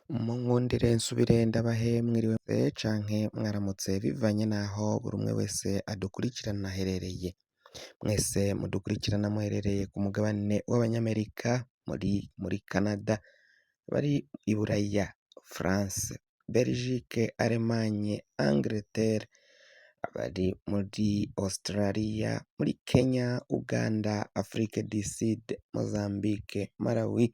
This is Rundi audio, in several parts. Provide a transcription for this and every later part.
Munkundire nsubire ndabahe mwiriwe canke mwaramutse bivanye n'aho buri umwe wese adukurikirana aherereye. Mwese mudukurikirana muherereye ku mugabane w'abanyamerika, muri Canada, bari i Buraya, France, Belgique, Allemagne, Angleterre, abari muri Australia, muri Kenya, Uganda, Afrique du Sud, Mozambique, Malawi,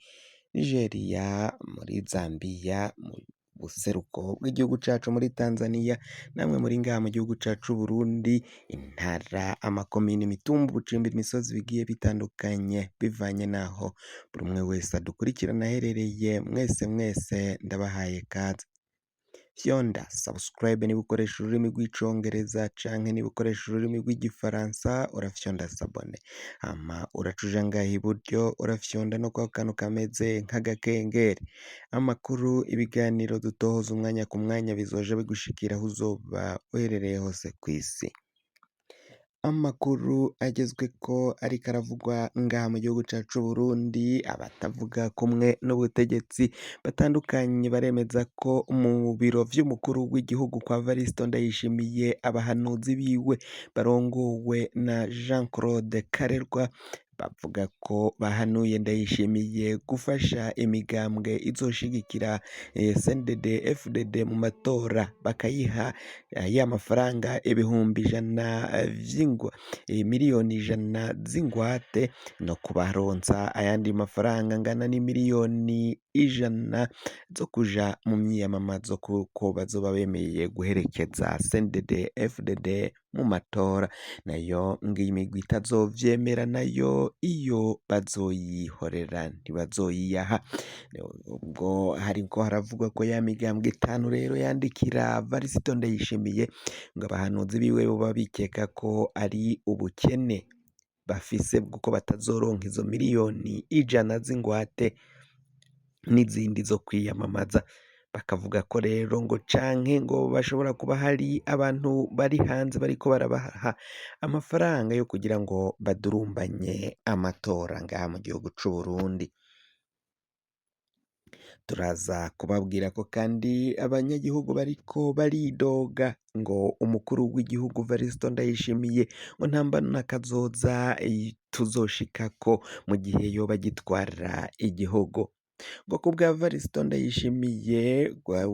Nigeria, muri Zambia, mu buseruko bw'igihugu cacu muri Tanzania, namwe muri ngaha mu gihugu cacu c'Uburundi, intara, amakomine, imitumba, ubucimbi, imisozi bigiye bitandukanye bivanye n'aho buri umwe wese adukurikirana aherereye, mwese mwese ndabahaye kaze. Fyonda subscribe niba ukoresha ururimi rw'icongereza canke niba ukoresha ururimi rw'igifaransa urafyonda s'abonner, hama uraca uja ngaha iburyo urafyonda no kwako kantu kameze nk'agakengeri. Amakuru, ibiganiro dutohoza umwanya ku mwanya bizoja bigushikira aho uzoba uherereye hose kw'isi. Amakuru agezweko ariko aravugwa ngaha mu gihugu cacu c'Uburundi, abatavuga kumwe n'ubutegetsi batandukanye baremeza ko mu biro vy'umukuru w'igihugu kwa Varisito Ndayishimiye abahanuzi biwe barongowe na Jean Claude Karerwa bavuga ko bahanuye Ndayishimiye gufasha imigambwe izoshigikira CNDD FDD mu matora bakayiha ya mafaranga 100,000 vy'ingwa, 100,000,000 z'ingwate no kubaronsa ayandi mafaranga angana n'100,000,000 zo kuja mu myiyamamazo kuko bazoba bemeye guherekeza CNDD FDD mu matora, nayo ngo imigwi itazovyemera nayo iyo bazoyihorera ntibazoyiyaha. Ubwo hariko haravugwa ko ya migambwe itanu rero yandikira Varisito Ndayishimiye ngo abahanuzi biwe boba bikeka ko ari ubukene bafise bw'uko batazoronka izo 100,000,000 z'ingwate n'izindi zo kwiyamamaza, bakavuga ko rero ngo canke ngo bashobora kuba hari abantu bari hanze bariko barabaha amafaranga yo kugira ngo badurumbanye amatora ngaha mu gihugu c'Uburundi. Turaza kubabwira ko kandi abanyagihugu bariko baridoga ngo umukuru w'igihugu Varisito Ndayishimiye ngo ntambana kazoza tuzoshikako mu gihe yoba agitwara igihugu. Ngo kubwa Varisito Ndayishimiye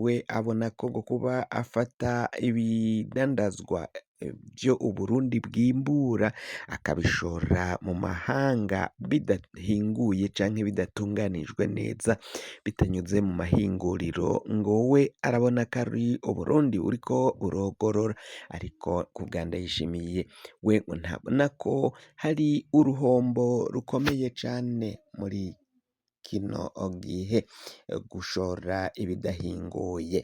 we abona ko ngo kuba afata ibidandazwa vyo Uburundi bwimbura akabishora mu mahanga bidahinguye canke bidatunganijwe neza bitanyuze mu mahinguriro ngo we arabona ko ari Uburundi buriko burogorora, ariko kubwa Ndayishimiye we ngo ntabona ko hari uruhombo rukomeye cane muri kino gihe gushora ibidahinguye.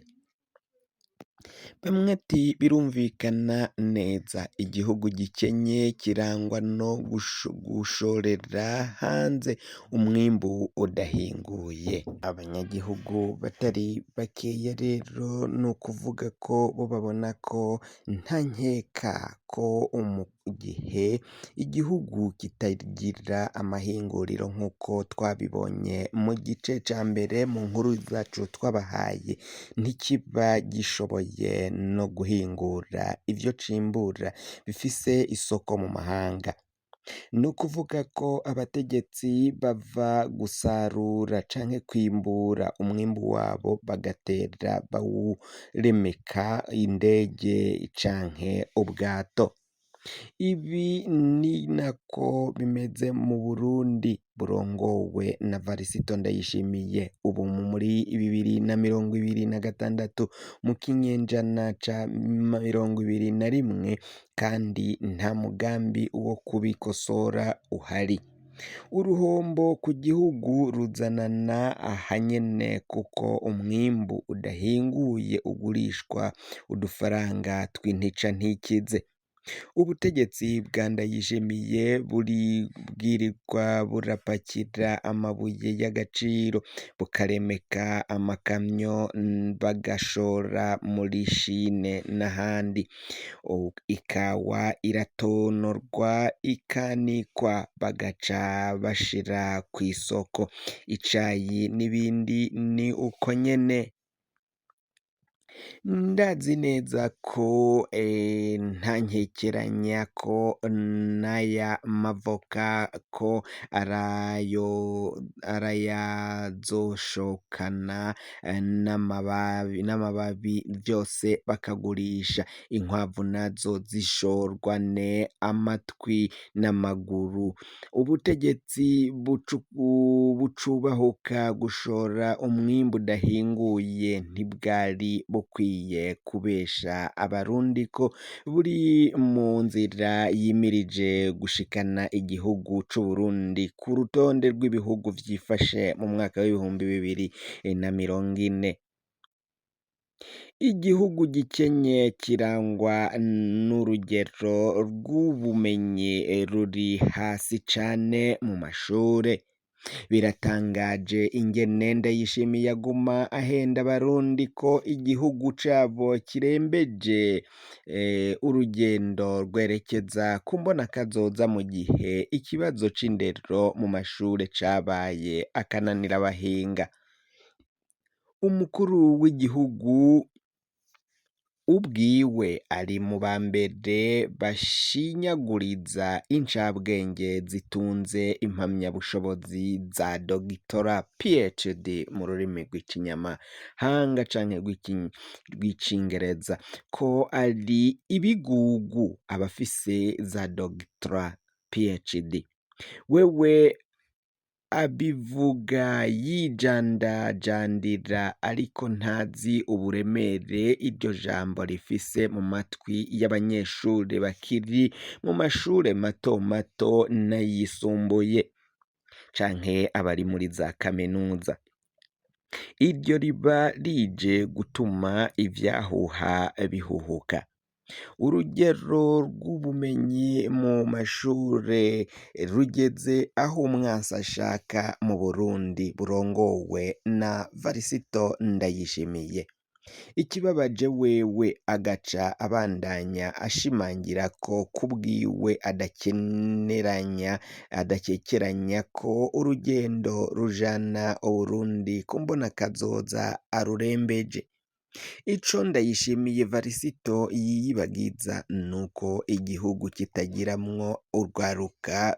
Bamwe ati birumvikana neza igihugu gikenye kirangwa no gushorera hanze umwimbu udahinguye. Abanyagihugu batari bakeya rero ni ukuvuga ko bo babona ko nta nkeka ko mu gihe igihugu kitagira amahinguriro nk'uko twabibonye mu gice ca mbere mu nkuru zacu twabahaye, ntikiba gishoboye no guhingura ivyo cimbura bifise isoko mu mahanga. Ni ukuvuga ko abategetsi bava gusarura canke kwimbura umwimbu wabo bagatera bawuremeka indege canke ubwato. Ibi ni nako bimeze mu Burundi burongowe na Varisito Ndayishimiye ubu muri 2026 mu kinyenjana ca 21 kandi nta mugambi wo kubikosora uhari. Uruhombo ku gihugu ruzanana ahanyene kuko umwimbu udahinguye ugurishwa udufaranga tw'intica ntikize. Ubutegetsi bwa Ndayishimiye bwirigwa burapakira amabuye y'agaciro, bukaremeka amakamyo bagashora muri Chine n'ahandi. Ikawa iratonorwa ikanikwa bagaca bashira kw'isoko, icayi n'ibindi ni uko nyene. Ndazi neza ko nta nkekeranya ko n'aya mavoka ko arayo arayazoshokana n'amababi vyose bakagurisha, inkwavu nazo zishorwane amatwi n'amaguru, ubutegetsi bucubahuka gushora umwimbu udahinguye ntibwari bukwiye kubesha abarundi ko buri mu nzira yimirije gushikana igihugu c'Uburundi ku rutonde rw'ibihugu vyifashe mu mwaka w'2040. Igihugu gikenye kirangwa n'urugero rw'ubumenyi ruri hasi cane mu mashure. Biratangaje ingene Ndayishimiye aguma ahenda abarundi ko igihugu cabo kirembeje urugendo rwerekeza ku mbonakazoza mu gihe ikibazo c'indero mu mashure cabaye akananira abahinga. Umukuru w'igihugu ubwiwe ari mu bambere bashinyaguriza incabwenge zitunze impamyabushobozi za dogitora PhD mu rurimi rw'ikinyamahanga canke rw'icingereza, ko ari ibigugu abafise za dogitora PhD. Wewe abivuga yijandajandira ariko ntazi uburemere iryo jambo rifise mu matwi y'abanyeshure bakiri mu mashure mato mato n'ayisumbuye canke abari muri za kaminuza. Iryo riba rije gutuma ivyahuha bihuhuka. Urugero rw'ubumenyi mu mashure rugeze aho umwansi ashaka mu Burundi burongowe na Varisito Ndayishimiye. Ikibabaje wewe agaca abandanya ashimangira ko kubwiwe adakekeranya ko urugendo rujana Uburundi ku mbonakazoza arurembeje. Ico Ndayishimiye Varisito yiyibagiza nuko igihugu kitagiramwo urwaruka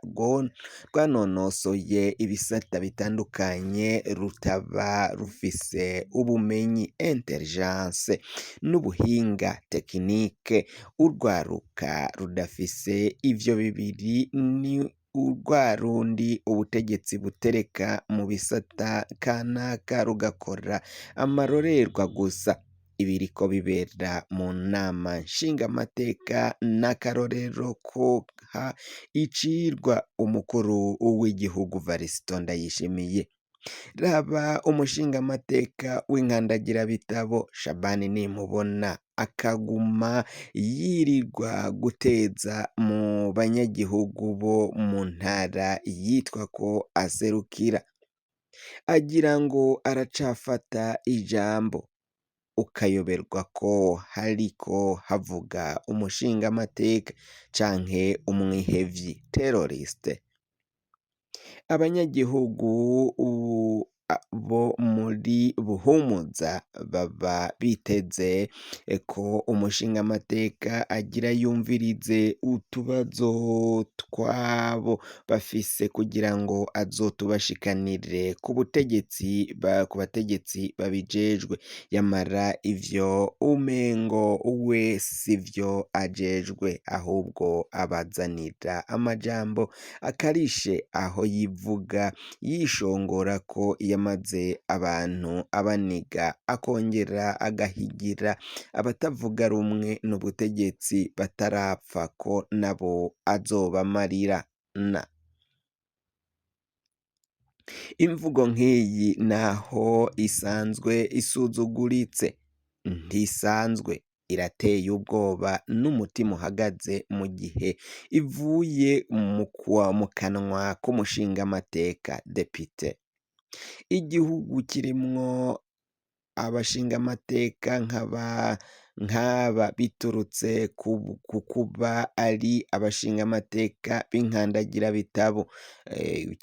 rwanonosoye ibisata bitandukanye rutaba rufise ubumenyi intelligence n'ubuhinga tekinike, urwaruka rudafise ivyo bibiri ni urwa rundi ubutegetsi butereka mu bisata kanaka rugakora amarorerwa gusa. Ibiriko bibera mu nama nshingamateka n'akarorero koha icirwa umukuru w'igihugu Varisito Ndayishimiye. Raba umushingamateka w'inkandagirabitabo Shabani Nimubona akaguma yirirwa guteza mu banyagihugu bo mu ntara yitwa ko aserukira, agira ngo aracafata ijambo, ukayoberwa ko hariko havuga umushingamateka canke umwihevyi teroriste. Abanyagihugu bo muri Buhumuza baba biteze ko umushingamateka agira yumvirize utubazo twabo bafise kugira ngo azotubashikanire ku butegetsi ku bategetsi babijejwe, yamara ivyo umengo we sivyo ajejwe, ahubwo abazanira amajambo akarishe aho yivuga yishongora ko yamaze abantu abaniga akongera agahigira abatavuga rumwe n'ubutegetsi batarapfa ko nabo azobamarira na. Imvugo nk'iyi naho isanzwe isuzuguritse ntisanzwe. Irateye ubwoba n'umutima uhagaze mu gihe ivuye mu kanwa k'umushingamateka depite. Igihugu kirimwo abashingamateka nk'aba biturutse ku kuba ari abashingamateka b'inkandagirabitabo,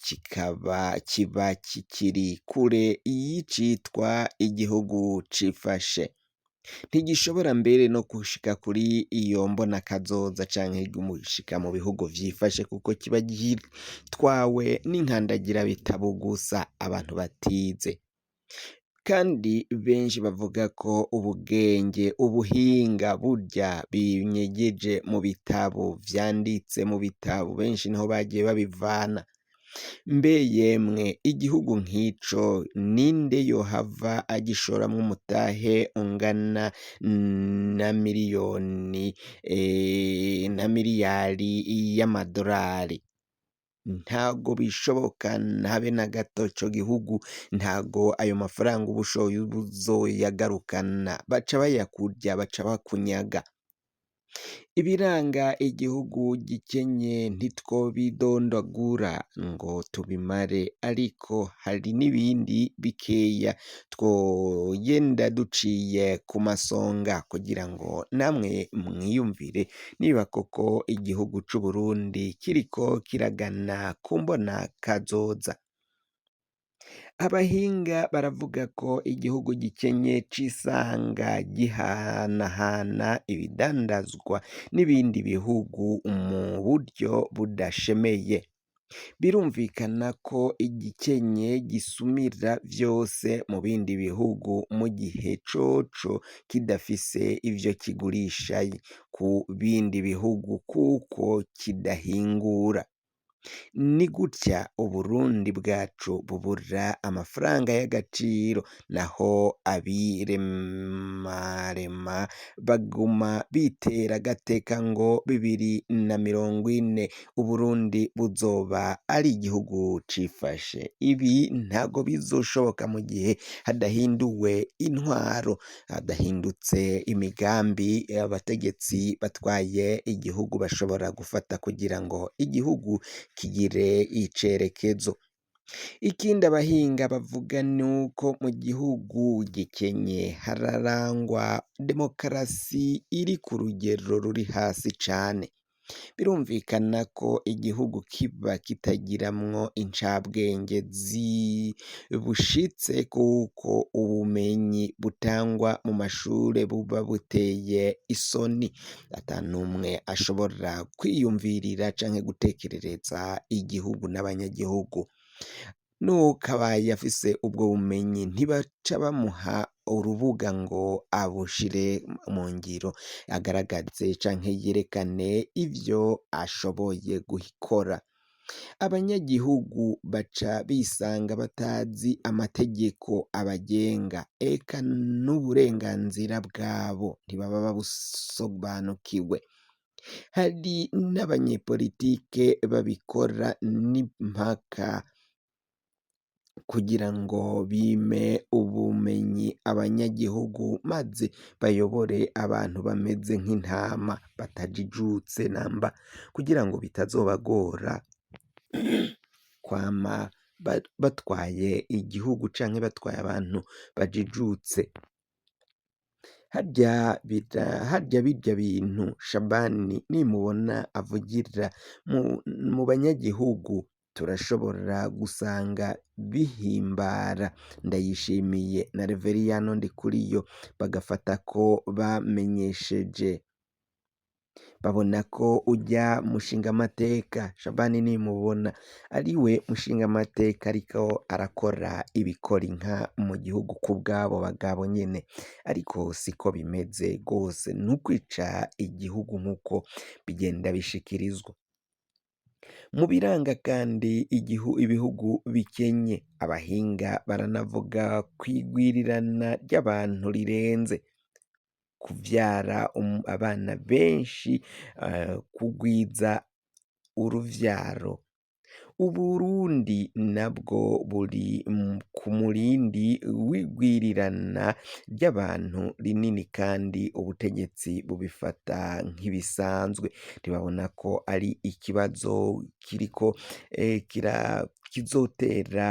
kikaba kiba kikiri kure y'icitwa igihugu cifashe. Ntigishobora mbere no gushika kuri iyo mbonakazoza canke gushika mu bihugu vyifashe kuko kiba gitwawe n'inkandagirabitabo gusa abantu batize. Kandi benshi bavuga ko ubugenge, ubuhinga burya binyegeje mu bitabo, vyanditse mu bitabo, benshi niho bagiye babivana. Mbe yemwe igihugu nk'ico ninde yohava agishoramwo umutahe ungana na miliyoni na miliyari y'amadorari? Ntago bishoboka habe na gato ico gihugu ntago ayo mafaranga uba ushoye uba uzoyagarukana, baca bayakurya, baca bakunyaga. Ibiranga igihugu gikenye ntitwobidondagura ngo tubimare, ariko hari n'ibindi bikeya twogenda duciye ku masonga kugira ngo namwe mwiyumvire niba koko igihugu c'Uburundi kiriko kiragana ku mbonakazoza. Abahinga baravuga ko igihugu gikenye cisanga gihanahana ibidandazwa n'ibindi bihugu mu buryo budashemeye. Birumvikana ko igikenye gisumira vyose mu bindi bihugu mu gihe coco kidafise ivyo kigurisha ku bindi bihugu kuko kidahingura. Ni gutya Uburundi bwacu bubura amafaranga y'agaciro, naho abiremarema baguma bitera agateka ngo 2040 Uburundi buzoba ari igihugu cifashe. Ibi ntago bizoshoboka mu gihe hadahinduwe intwaro, hadahindutse imigambi abategetsi batwaye igihugu bashobora gufata kugira ngo igihugu kigire icerekezo. Ikindi abahinga bavuga nuko mu gihugu gikenye hararangwa demokarasi iri ku rugero ruri hasi cane. Birumvikana ko igihugu kiba kitagiramwo incabwenge zibushitse kuko ubumenyi butangwa mu mashure buba buteye isoni, ata n'umwe ashobora kwiyumvirira canke gutekerereza igihugu n'abanyagihugu. N'uwukabaye afise ubwo bumenyi ntibaca bamuha urubuga ngo abushire mu ngiro, agaragaze canke yerekane ivyo ashoboye gukora. Abanyagihugu baca bisanga batazi amategeko abagenga, eka n'uburenganzira bwabo ntibaba babusobanukiwe. Hari n'abanyepolitike babikora n'impaka kugira ngo bime ubumenyi abanyagihugu maze bayobore abantu bameze nk'intama batajijutse namba kugira ngo bitazobagora kwama batwaye igihugu canke batwaye abantu bajijutse. Harya birya bintu Shabani nimubona avugira mu banyagihugu turashobora gusanga bihimbara Ndayishimiye na Reveriyano Ndikuriyo bagafata ko bamenyesheje babona ko urya mushingamateka Shabani nimubona ariwe mushingamateka ariko arakora ibikora inka mu gihugu kubw'abo bagabo nyene, ariko siko bimeze rwose n'ukwica igihugu nk'uko bigenda bishikirizwa. Mu biranga kandi ibihugu bikenye, abahinga baranavuga kwigwirirana ry'abantu rirenze, kuvyara abana benshi, kugwiza uruvyaro. Uburundi nabwo buri ku murindi w'igwirirana ry'abantu rinini kandi ubutegetsi bubifata nk'ibisanzwe, ntibabona ko ari ikibazo kiriko kizotera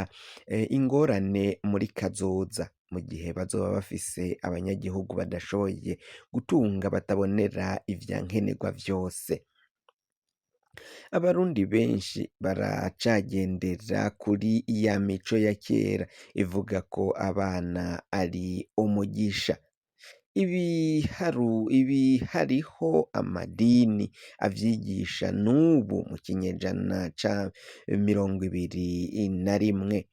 ingorane muri kazoza mu gihe bazoba bafise abanyagihugu badashoboye gutunga batabonera ivyankenerwa vyose. Abarundi benshi baracagendera kuri ya mico ya kera ivuga ko abana ari umugisha. Ibi hariho amadini avyigisha n'ubu mu kinyejana ca 21.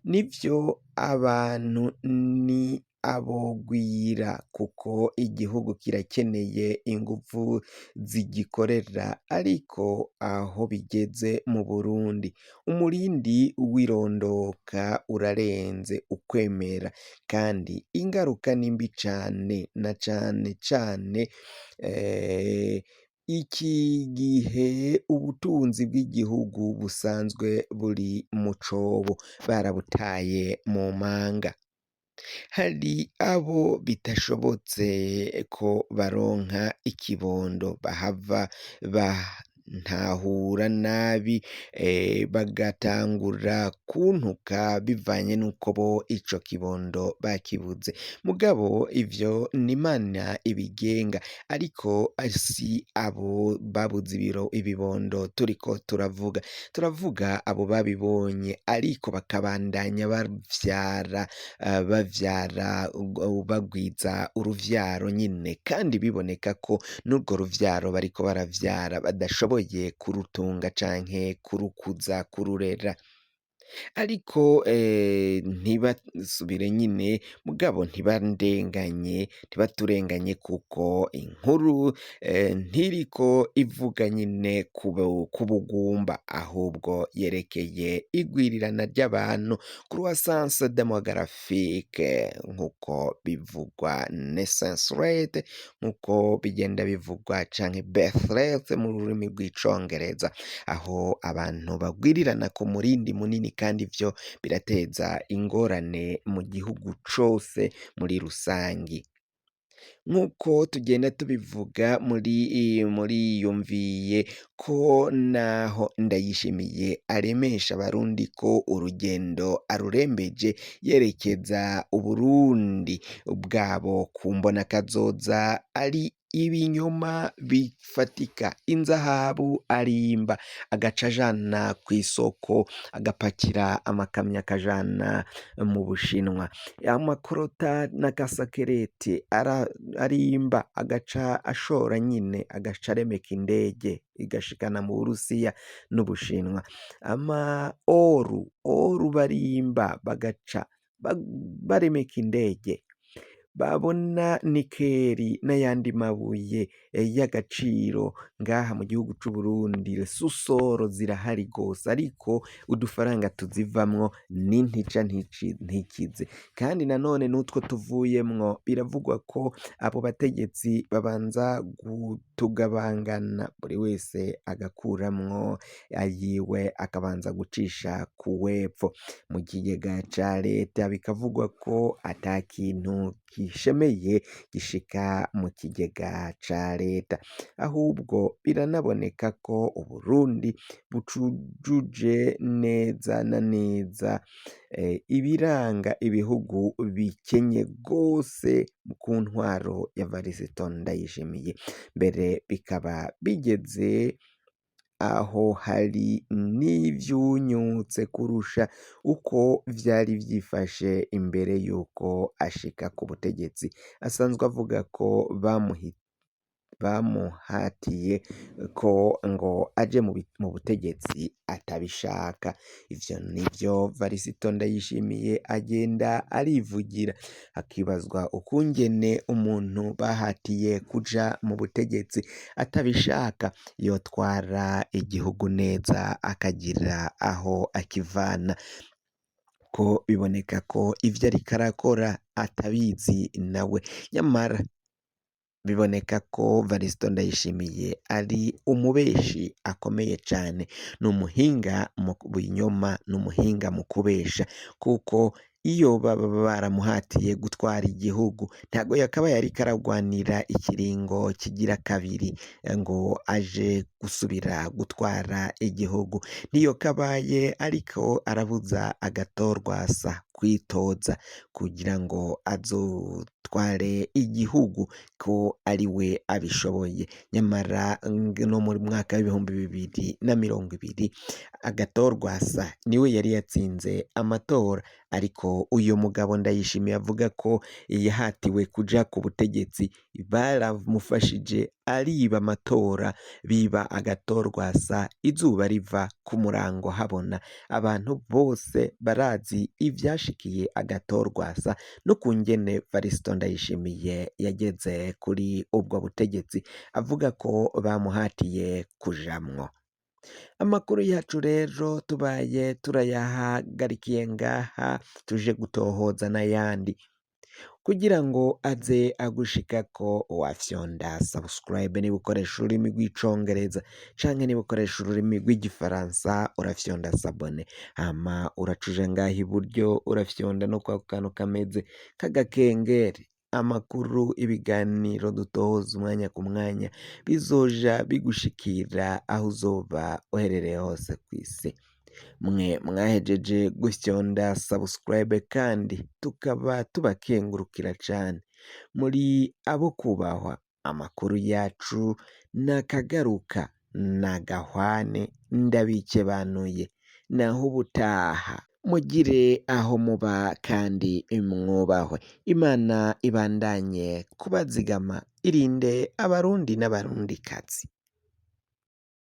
Nivyo abantu ni abogwira kuko igihugu kirakeneye inguvu zigikorera ariko aho bigeze mu Burundi umurindi w'irondoka urarenze ukwemera kandi ingaruka ni mbi cane na cane cane iki gihe ubutunzi bw'igihugu busanzwe buri mu cobo barabutaye mu manga. Hari abo bitashobotse ko baronka ikibondo bahava bantahura nabi bagatangura kuntuka bivanye n'uko bo ico kibondo bakibuze, mugabo ivyo ni Imana ibigenga ariko si abo babuze ibibondo turiko turavuga, turavuga abo babibonye ariko bakabandanya bavyara bavyara bagwiza uruvyaro nyine kandi biboneka ko n'urwo ruvyaro bariko baravyara badashoboye kurutunga canke kurukuza kururera, ariko ntibasubire nyine mugabo ntibandenganye ntibaturenganye kuko inkuru ntiriko ivuga nyine ku bugumba ahubwo yerekeye igwirirana ry'abantu croissance démographique nk'uko bivugwa naissance rate nk'uko bigenda bivugwa canke birth rate mu rurimi rw'icongereza, aho abantu bagwirirana ku murindi munini kandi ivyo birateza ingorane mu gihugu cose muri rusangi. Nk'uko tugenda tubivuga muri muriyumviye ko naho Ndayishimiye aremesha abarundi ko urugendo arurembeje yerekeza Uburundi bwabo ku mbonakazoza ari ibinyoma bifatika, inzahabu arimba agaca ajana kw'isoko agapakira amakamyo akajana mu Bushinwa, amakorota n'agasakereti arimba agaca ashora nyine agaca aremeka indege igashikana mu Burusiya n'Ubushinwa, ama oru oru barimba bagaca baremeka indege babona nikeri n'ayandi mabuye y'agaciro ngaha mu gihugu c'Uburundi susoro zirahari gose ariko udufaranga tuzivamwo ni ntica ntikize, kandi nanone n'utwo tuvuyemwo biravugwa ko abo bategetsi babanza kutugabangana buri wese agakuramwo ayiwe akabanza gucisha kuwepfo mu kigega ca leta bikavugwa ko ata kintu gishemeye gishika mu kigega ca leta, ahubwo biranaboneka ko Uburundi bucujuje neza na neza ibiranga ibihugu bikenye gose ku ntwaro ya Varisito Ndayishimiye, mbere bikaba bigeze aho hari n'ivyunyutse kurusha uko vyari vyifashe imbere y'uko ashika ku butegetsi, asanzwe avuga ko bamuhatiye ko ngo aje mu butegetsi atabishaka, ivyo nivyo Varisito Ndayishimiye agenda arivugira, hakibazwa ukungene umuntu bahatiye kuja mu butegetsi atabishaka yotwara igihugu neza akagira aho akivana, ko biboneka ko ivyo ariko arakora atabizi nawe nyamara. Biboneka ko Varisito Ndayishimiye ari umubeshi akomeye cane, ni umuhinga mu binyoma, ni umuhinga mu kubesha, kuko iyo baba baramuhatiye gutwara igihugu ntago yakabaye ariko aragwanira ikiringo kigira kabiri ngo aje gusubira gutwara igihugu, niyo kabaye ariko arabuza agatorwasa kwitoza kugira ngo azotware igihugu ko ari we abishoboye. Nyamara no mu mwaka w'2020 agatorwasa niwe yari yatsinze amatora, ariko uyu mugabo Ndayishimiye avuga ko yahatiwe kuja ku butegetsi, baramufashije ariba amatora, biba agatorwasa, izuba riva ku murango habona. Abantu bose barazi ivyashikiye agatorwasa no kungene Varisito Ndayishimiye yageze kuri ubwo butegetsi, avuga ko bamuhatiye kujamwo. Amakuru yacu rero tubaye turayahagarikiye ngaha, tuje gutohoza n'ayandi kugira ngo aze agushikako. Wafyonda subscribe niba ukoresha ururimi rw'icongereza, canke niba ukoresha ururimi rw'igifaransa urafyonda s'abonner, hama uracuja ngaha iburyo urafyonda no kwako kantu kameze k'agakengeri. Amakuru, ibiganiro dutohoza umwanya ku mwanya bizoja bigushikira aho uzoba uherereye hose kw'isi. Mwe mwahejeje gufyonda subscribe kandi tukaba tubakengurukira cane, muri abo kubahwa. Amakuru yacu nakagaruka nagahwane, ndabikebanuye, naho ubutaha mugire aho muba kandi mwubahwe. Imana ibandanye kubazigama, irinde abarundi n'abarundikazi.